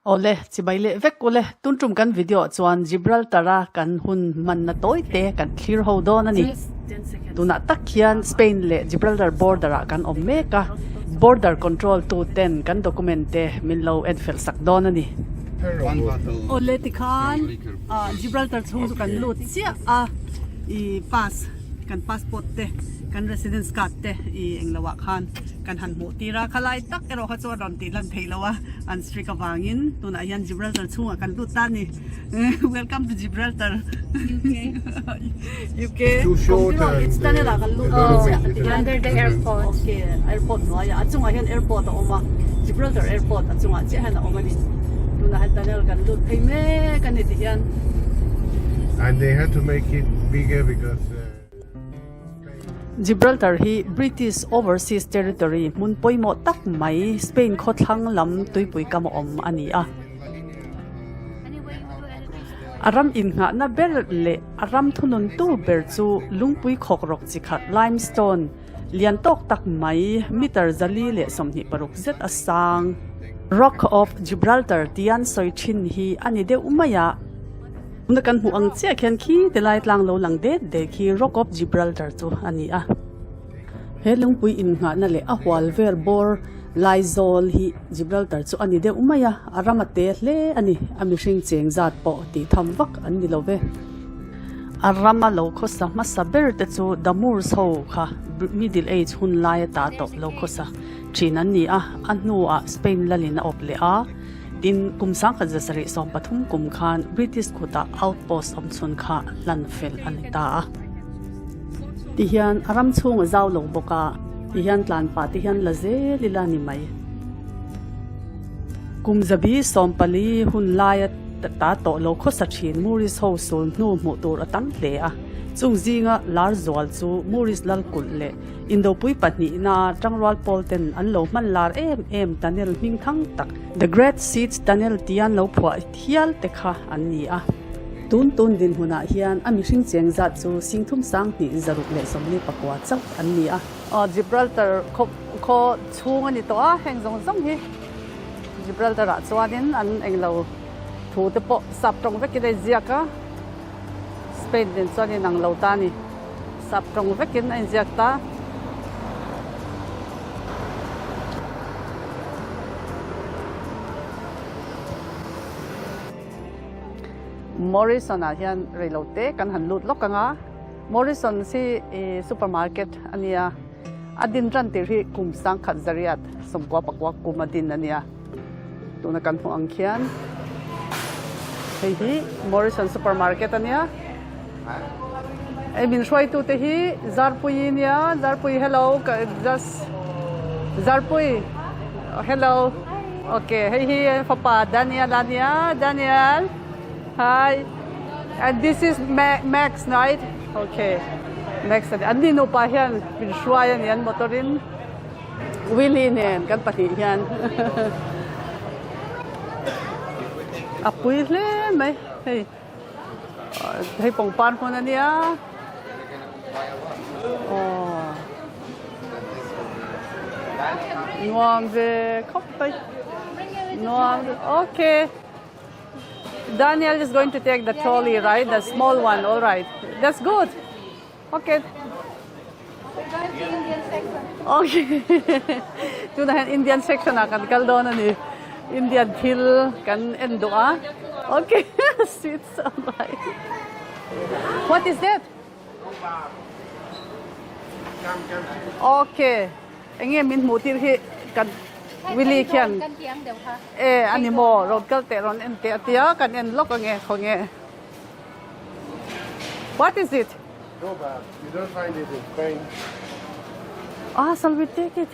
Awle, chibai leh vek ule, tun tum kan video ah chuan Gibraltar a kan hun hmanna tawi te kan thlir ho dawn a ni. Tunah tak hian Spain leh Gibraltar border ah kan awm mek a, border control tu ten kan document te min lo en fel sak dawn a ni. Awle tikhan Gibraltar chhung chu kan lut chiah a, i pass kan passport te kan residence card te i englo ah khan kan han hmuh tir a, khalai tak erawh kha chuan rawn tih lan theih loh a, an strict avangin tunah hian Gibraltar chhungah kan lut ta a ni welcome to Gibraltar UK it's tunnel ah kan lut under the airport okay airport hnuaiah a chungah hian airport a awm a Gibraltar airport a chungah chiah hian a awm a ni tunah hian tunnel kan lut phei mek a ni ti hian and they had to make it bigger because Gibraltar hi British Overseas Territory hmun pawimawh tak mai Spain khawthlang lam tuipui kam a awm a ni a. A ram innghahna ber leh a ram thununtu ber chu lungpui khawkrawk chi khat limestone lian tawk tak mai meter 426 zet a sang. Rock of Gibraltar tian sawi thin hi a ni deuh mai a. Tuna kan hmuh ang chiah khian khi ti lai tlang lo lang det det khi Rock of Gibraltar chu a ni a. He lungpui innghahna leh a hual vel bawr lai zawl hi Gibraltar chu a ni deuh mai a, a ram a te hle a ni, a mihring cheng zat pawh tih tham vak an ni lo ve. A rama lo khawsa hmasa ber te chu The Moors ho kha Middle Age hun lai ata tawh lo khawsa thin an ni a, a hnuah Spain lalin a awp leh a. Tin, kum 1773 kum khan British kutah outpost awm chhun kha hlan fel a ni ta a. Ti hian a ram chhung a zau lo bawk a, ti hian tlan pah te hian la zel ila ni mai. Kum 74 hun laia ta tawh lo khawsa thin Moorish ho sul hnu hmuh tur a tam hle a, chung zinga lar zual chu Moorish Lalkulh leh Indopui pahnihna tangrual pawl ten an lo hman lar em em tunnel hming thang tak The Great Siege Tunnel tia an lo phuah hial te kha an ni a. Tun tun dinhmunah hian a mihring cheng zat chu 32,649 chauh an ni a. Aw Gibraltar khaw khaw chhung a ni tawh a, heng zawng zawng hi Gibraltar ah chuanin an englo thu te pawh sap tawng vekin a inziak a. Spain nen chuan inang lo ta a ni. Sap tawng vekin a inziak ta. Morrison ah hian reilo te kan han lut lawk ang a. Morrison hi supermarket a nia. A din tan tir hi kum sangkhat zariat 94 kum a din a nia. Tuna kan hmuh ang khian hei hi Morrison supermarket a nia hei min hruaitu te hi Zarpui nia Zarpui hello ka just Zarpui hello okay hei hi fapa Daniel a nia Daniel hi and this is Max right okay Max a ni an ni nupa hian min hruai a ni an motor in. Willie nen kan pahnih hian a pui hle mai hei hei pangpar hmun a nia aw nuam ve khawp mai nuam okay Daniel is going to take the trolley right the small one all right that's good. Okay. We're going to Indian section. Okay. Tunah hian Indian section ah kan kal dawn a ni. Indian thil kan en duh a. Okay. Sweets alright. What is that? Okay. Enge min hmuh tir hi kan Willie khian e ani maw rawn kal teh rawn en teh a tia kan en lawk ange khawnge. What is it? No, but you don't find it in Spain. Ah, shall we take it?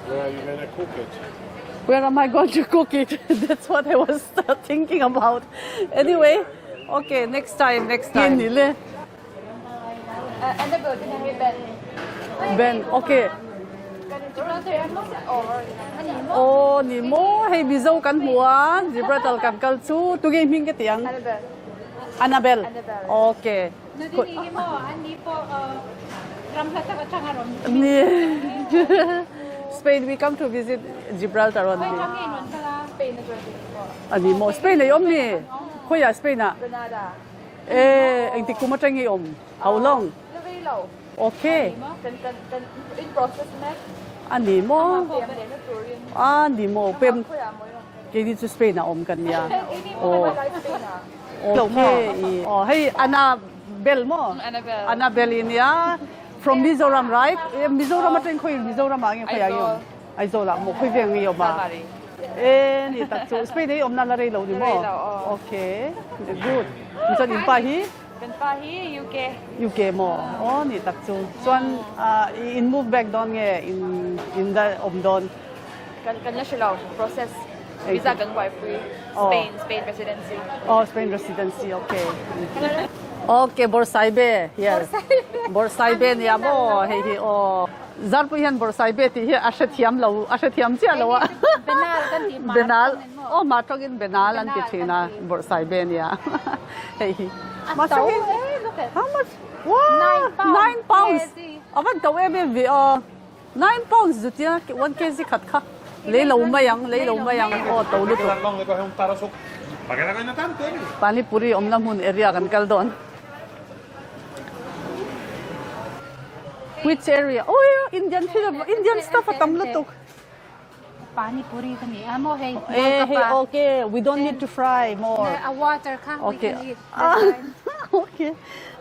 Where are you gonna cook it? Where am I going to cook it? That's what I was thinking about. Anyway, okay, next time, next time. Annabelle, can I Ben? Ben, okay. Aw ni maw hei Mizo kan hmu a Gibraltar kan kal chu tunge hming ka ti ang Annabelle okay ni Spain we come to visit Gibraltar only. Ani maw Spain ei awm ni? Khawiah Spain ah? Eh engtik kum atang i awm? How long? Okay. Ani maw? Ani maw pem keini chu Spain ah awm kan nia. Aw. Okay. Aw hei Anna Bell maw? Anna Bell i nia. From Mizoram right? Mizoram atang khawi Mizoram ah nge khawi ah nge awm? Aizawl ah maw khawi veng nge awm a? E ni tak chu Spain ei awm na la rei lo ni maw? Okay good. Chuan in pa hi? Kan pa hi UK. UK maw? Aw ni tak chu. Chuan in move back dawn nge in in la awm dawn? Kan kan la hre lo process visa kan buaipui Spain Spain residency. Aw Spain residency okay. Okay Borsaibe here. Borsaibe nia maw hei hi aw. Zarpui hian Borsaibe tih hi a hrethiam lo a hrethiam chiah lo a. Benal kan tih hmar Benal aw hmar tawngin Benal an ti thin a Borsaibe nia hei hi. A to e look at. How much? Wow! 9 pounds. A van to em em ve aw. 9 pounds zutia 1 kg khat kha lei lo mai ang lei lo mai ang aw to lutuk. Panipuri awmna hmun area kan kal dawn. Which area? Oh yeah, Indian thil Indian stuff a tam lutuk. Pani puri ka ni amo hei. Eh hey okay, we don't need to fry more. A water kha we Okay. can eat. Ah, okay.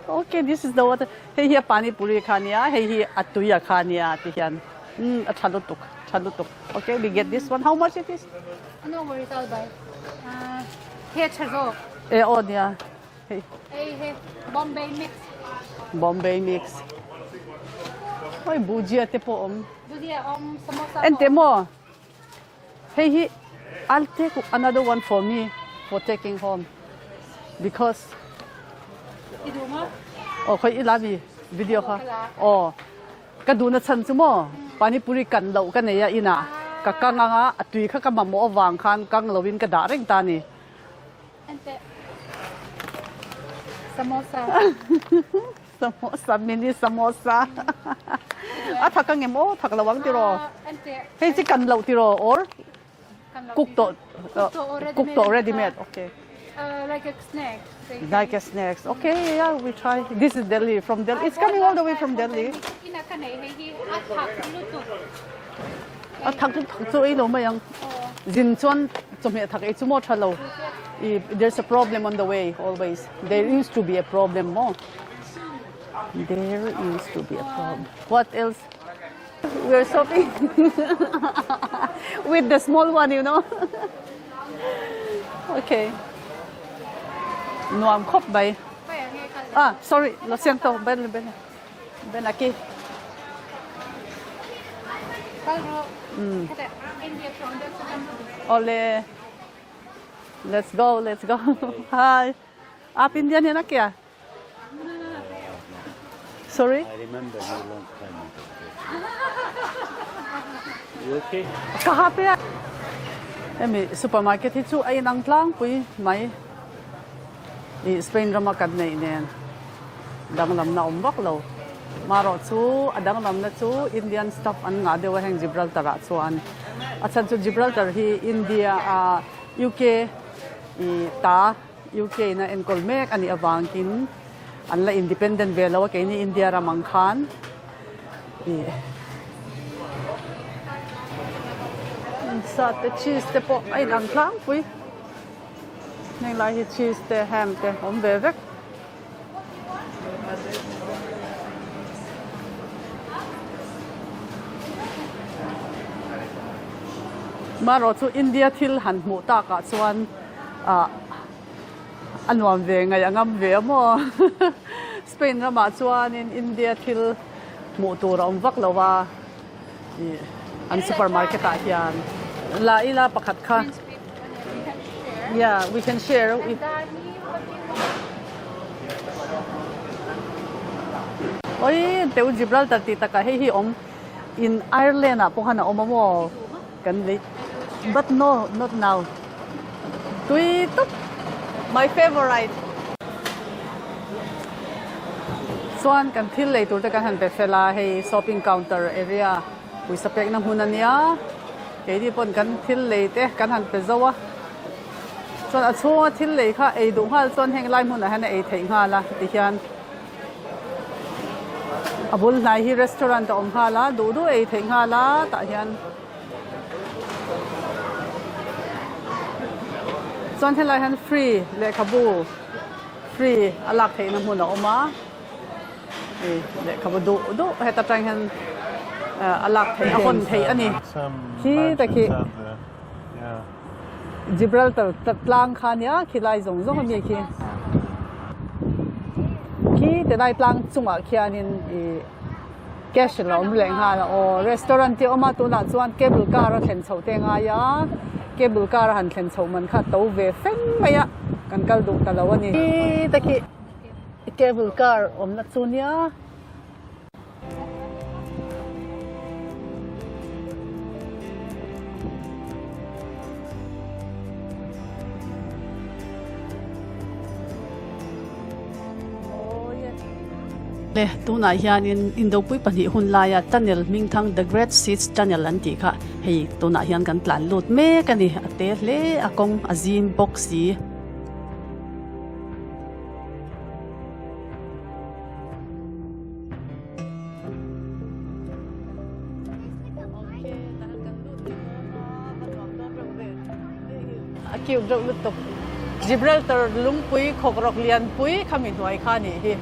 Okay, this is the water. Hei hi a pani puri kha nia, hei hi a tui a kha nia ti hian. Mm, a tha lutuk, tha lutuk. Okay, we get this one. How much it is? No worries, I'll buy. Uh, he tha zawk. Eh oh nia. Hei. Hei he Bombay mix. Bombay mix. Oi bhujia te pawh awm. Bhujia awm samosa. En te maw. Hei hi I'll take another one for me for taking home because I duh maw? Oh khoi i la mi video kha. Oh ka duhna chhan chu maw panipuri kan loh ka nei a inah ka kang anga a tui kha ka mamawh avang khan kang lovin ka dah reng ta ni. Samosa. Samosa, mini samosa. A thak ang em aw, thak lo ang tiraw. Hei chi kan loh tiraw or cook tawh cook tawh ready made okay. Like a snack. Like a snacks. Okay, yeah, we try. This is Delhi from Delhi. It's coming all the way from Delhi. A thak chu thak chu ei lo mai ang. Zin chuan chawhmeh thak ei chu maw tha lo. There's a problem on the way always. There used to be a problem maw. There used to be a problem. What else? We are shopping with the small one, you know. Okay. Nuam khawp mai. Ah, sorry, lo siento. Ben, ben. Ben aki. Ole. Let's go, let's go. Hi. Up Indian hian a kia? Sorry? I remember you long time ago. You okay? Ka happy a. Hemi supermarket hi chu a inang tlangpui mai. I Spain rama kan neih nen danglamna awm vak lo. Marawh chu a danglamna chu Indian stuff an ngah deuh a heng Gibraltar ah chuan. A chhan chu Gibraltar hi India a UK i ta UK in a enkawl mek a nih avangin an la independent ve lo a keini India ram ang khan i sa te cheese te pawh a inang tlangpui. Heng lai hi cheese te ham te awm ve vek. Marawh chu India thil han hmuh takah chuan ah a nuam ve ngaih a ngam ve a maw. Spain ramah chuanin India thil hmuh tur a awm vak lo a ih an supermarket ah hian la ila pakhat kha. Yeah, we can share. We... Oi, teu Gibraltar ti taka hei hi om in Ireland ah pawh khan a awm a maw kan lei but no not now tui tawp my favorite chuan kan thil lei tur te kan han pe fel a hei shopping counter area. Pawisa pekna hmun a nia, keini pawn kan thil lei te kan han pe zo a, chuan a chhunga thil lei kha ei duh nghal chuan heng lai hmunah hian a ei theih nghal a tihian a bul hnai hi restaurant a awm nghal a, duh duh ei theih nghal a tah hian chuan helai hian free lehkhabu free a lak theihna hmun a awm a. Hei lehkhabu duh duh heta tang hian a lak theih a hawn theih a ni. Khi te khi Gibraltar tlang kha nia khilai zawng zawng a mi khi. Khi te lai tlang chungah khianin ih cash a lo awm leh nghal a aw restaurant te a awm a tunah chuan cable car a thlen chhoh te a ngai a cable car a han thlen chhoh man kha a to ve feng mai a kan kal duh ta lo a ni. Khi te khi. Cable car awmna chu nia. Le tunah hianin Indopui pahnih hun laia tunnel hming thang The Great Seas Tunnel an tih kha hei tunah hian kan tlan lut mek a ni a te hle a kawng a zim bawk si. A cute reuh lutuk. Gibraltar lungpui khawkrawk lianpui khami hnuai kha a nih hi.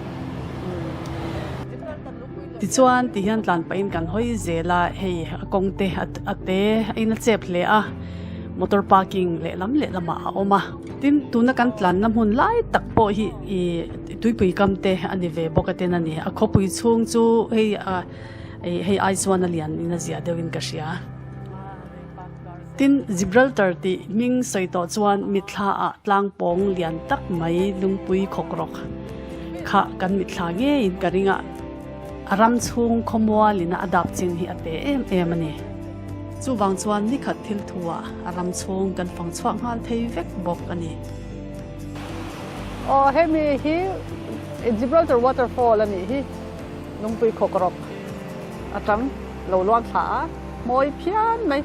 Tichuan ti hian tlan pahin kan hawi zel a, hei a kawng te a te a in a chep hle a, motor parking lehlam lehlamah a awm a. Tin, tuna kan tlanna hmun lai tak pawh hi ih tuipui kam te a ni ve bawk a ten a ni. A khawpui chhung chu hei ah ih hei ai chuan a lian in a zia deuhin ka hria. Tin, Gibraltar tih hming sawi tawh chuan mitthla ah tlang pawng lian tak mai lungpui khawk rawk kha kan mitthla ngeiin ka ring a, a ram chhung khawmualin a dap chin hi a pe em em a ni. Chuvang chuan nikhat thil thuah a ram chhung kan fang chhuak nghal thei vek bawk a ni. Aw hemi hi Gibraltar waterfall a nih hi, lungpui khawkrawk atang lo luang thla a, mawi phian mai.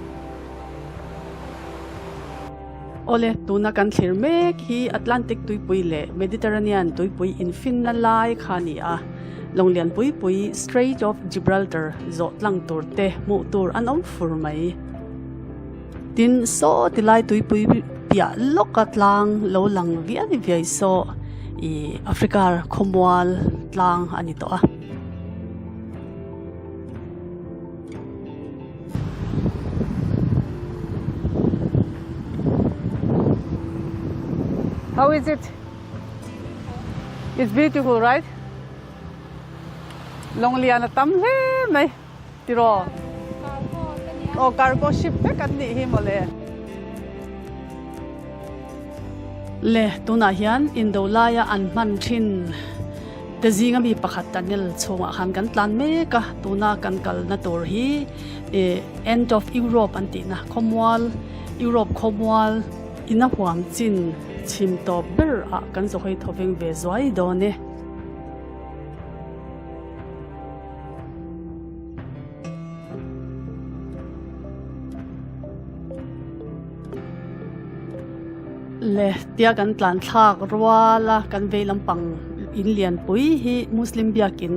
Awle, tuna kan thlir mek hi Atlantic tuipui leh Mediterranean tuipui infinna lai kha a ni a. Lawnglian pui pui Strait of Gibraltar zawh tlang tur te hmuh tur an awm fur mai. Tin, saw ti lai tuipui piah lawka tlang lo lang viai viai saw i Africa khawmual tlang a ni tawh a. How is it? It's beautiful, right? Lawng lian a tam hle mai tiraw? Aw cargo ship vek an nih hi mawle. Le tunah hian indo laia an hman thin te zinga mi pakhat tunnel chhungah khan kan tlan mek a, tuna kan kalna tur hi ih end of Europe an tihna khawmual Europe khawmual ina huam chin chhim tawp ber ah kan zawhei thawveng ve zuai dawn e. Le tia kan tlan thlak rual a kan vei lampang in lian pui hi Muslim biakin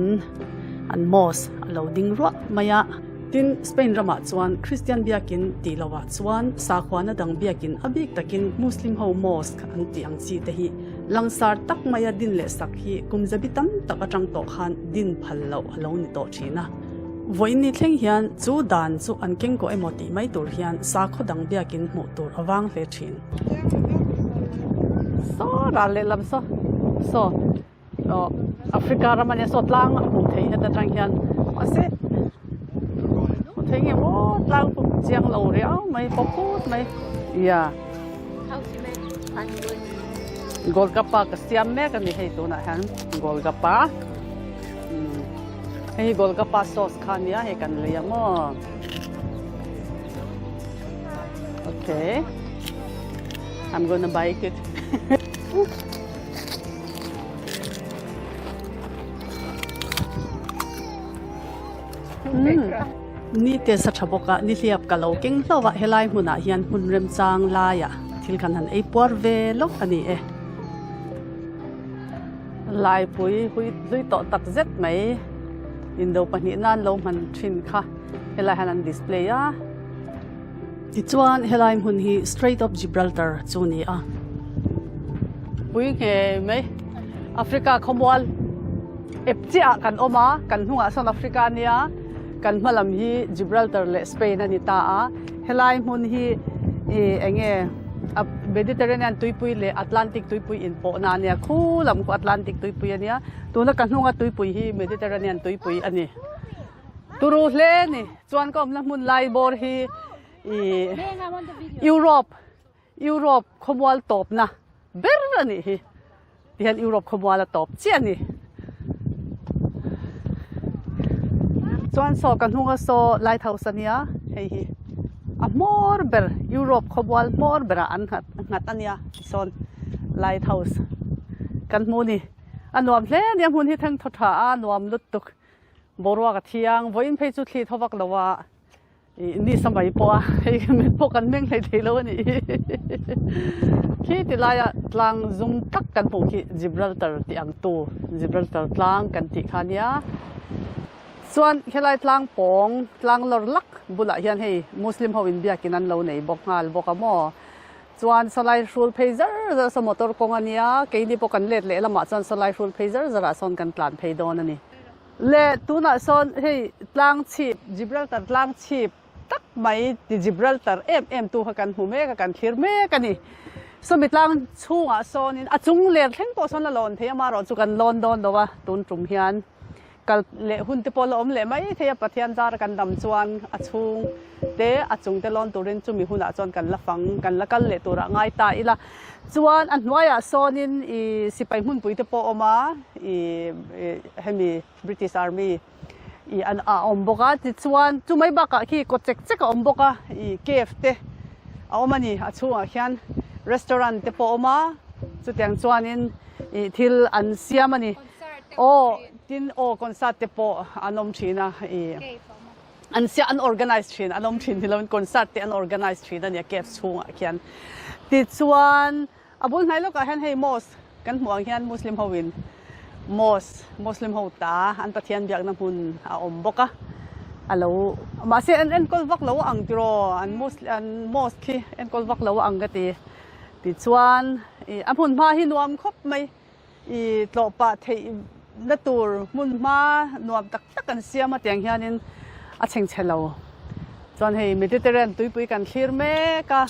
an mosque a lo ding ruah mai a. Tin, Spain ramah chuan Kristian biakin tih lohah chuan sakhuana dang biakin a bik takin Muslim ho mosque an tih ang chi te hi langsar tak maia din leh sak hi kum zabi tam tak atang tawh khan din phal loh a lo ni tawh thin a. Vawiin thleng hian chu dan chu an keng kawh emaw tih mai tur hian sakhaw dang biakin hmuh tur a vang hle thin. Saw ral lehlam saw saw. Aw Africa ram ania saw tlang a hmuh theih heta tang hian mahse hmuh theih nge maw tlang pawh chiang lo riau mai paw phut mai yeah Golgappa ka siam mek a ni hei tunah hian Golgappa umm hei hi Golgappa sauce kha ania hei kan lei a maw okay I'm gonna bite it. Ni te sa tha bawk a, nihliap ka lo keng hlauh a, helai hmunah hian hmun remchang laiah thil kan han ei puar ve lawk a ni e. Laipui hui hlui tawh tak zet mai indo pahnih nan lo hman thin kha helai hian an display a. Tichuan helai hmun hi Strait of Gibraltar chu a ni a. Pui nghe mai Africa khawmual. Ep chiah ah kan awm a, kan hnungah sawn Africa a nia, kan hma lam hi Gibraltar leh Spain a ni ta a, helai hmun hi ih eng nge Mediterranean tuipui leh Atlantic tuipui inpawhna a nia, khu lam khu Atlantic tuipui a nia, tuna ka hnunga tuipui hi Mediterranean tuipui a ni. Turu hle a ni, chuan ka awmna hmun lai bawr hi ih Europe Europe khawmual tawpna ber a nih hi tihian Europe khawmual a tawp chiah a ni. Chuan saw ka hnunga saw lighthouse a nia hei hi a hmawr ber Europe khawmual hmawr berah an nghat nghat a nia tisawn lighthouse kan hmu a ni. A nuam hle a nia hmun hi theng thaw tha a nuam lutuk boruak a thiang vawiin phei chu thli thaw vak lo a. Ih ni sa mai pawh a hei min pawh kan meng hlei thei lo a nih hi khi ti laia tlang zum tak kan hmuh khi Gibraltar tih ang tu Gibraltar tlang kan tih kha nia chuan helai tlang pawng tlang lawr lak bulah hian hei Muslim ho inbiakin an lo nei bawk nghal bawk a maw chuan sawlai hrul phei zar zar saw motor kawng a nia keini pawh kan let leh lamah chuan sawlai hrul phei zar zarah sawn kan tlan phei dawn a ni. Le tunah sawn hei tlang chhip, Gibraltar tlang chhip tak mai ti Gibraltar em em tu kha kan hmu mek a, kan thlir mek a ni. Sawmi tlang chhungah sawnin a chung ler thleng pawh sawn a lawn thei a, amaherawh chu kan lawn dawn lo a, tun tum hian kal leh hun te pawh la awm leh mai thei a, Pathian zara kan dam chuan a chhung te a chung te lawn turin chumi hunah chuan kan la fang, kan la kal leh turah ngai ta ila. Chuan a hnuaiah sawnin ih sipai hmunpui te pawh a awm a, ih hemi British Army ih an a awm bawk a, tichuan chu mai bakah khi kaw chek chek a awm bawk a, ih cave te a awm a ni, a chhungah khian restaurant te pawh a awm a, chutiang chuanin ih thil an siam a ni. Aw tin aw concert te pawh an awm thin a, ih. An siah an organize thin, an awm thin ni loin concert te an organize thin a nia cave chhungah khian. Tichuan a bul hnai lawkah hian hei mosque kan hmuh ang hian Muslim ho in mosque, Muslim ho ta an Pathian biakna hmun a awm bawk a, a lo mahse an enkawl vak lo ang tiraw an muslim an mosque khi enkawl vak lo ang ka ti. Tichuan ih a hmun hma hi nuam khawp mai. I tlawh pah theih na tur hmun hma nuam tak tak an siam a tiang hianin a chhengchhe lo. Chuan hei Mediterranean tuipui kan thlir mek a,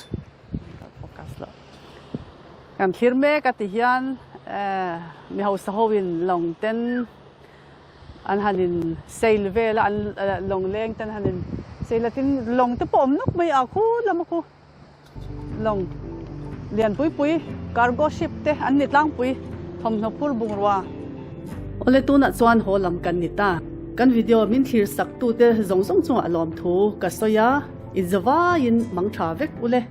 focus loh, kan thlir mek a ti hian eh mi hausa ho in lawng ten an han in sail vel a, an lawng leng ten han in sail a tin lawng te pawh awm nawk mai a khu lam a khu. Lawng lian pui pui cargo ship te an ni tlangpui thawmhnaw phur bungrua. Awle tunah chuan haw lam kan ni ta. Kan video min thlir sak tute zawng zawng chungah lawmthu ka sawi a, inzawvaiin mang tha vek ule.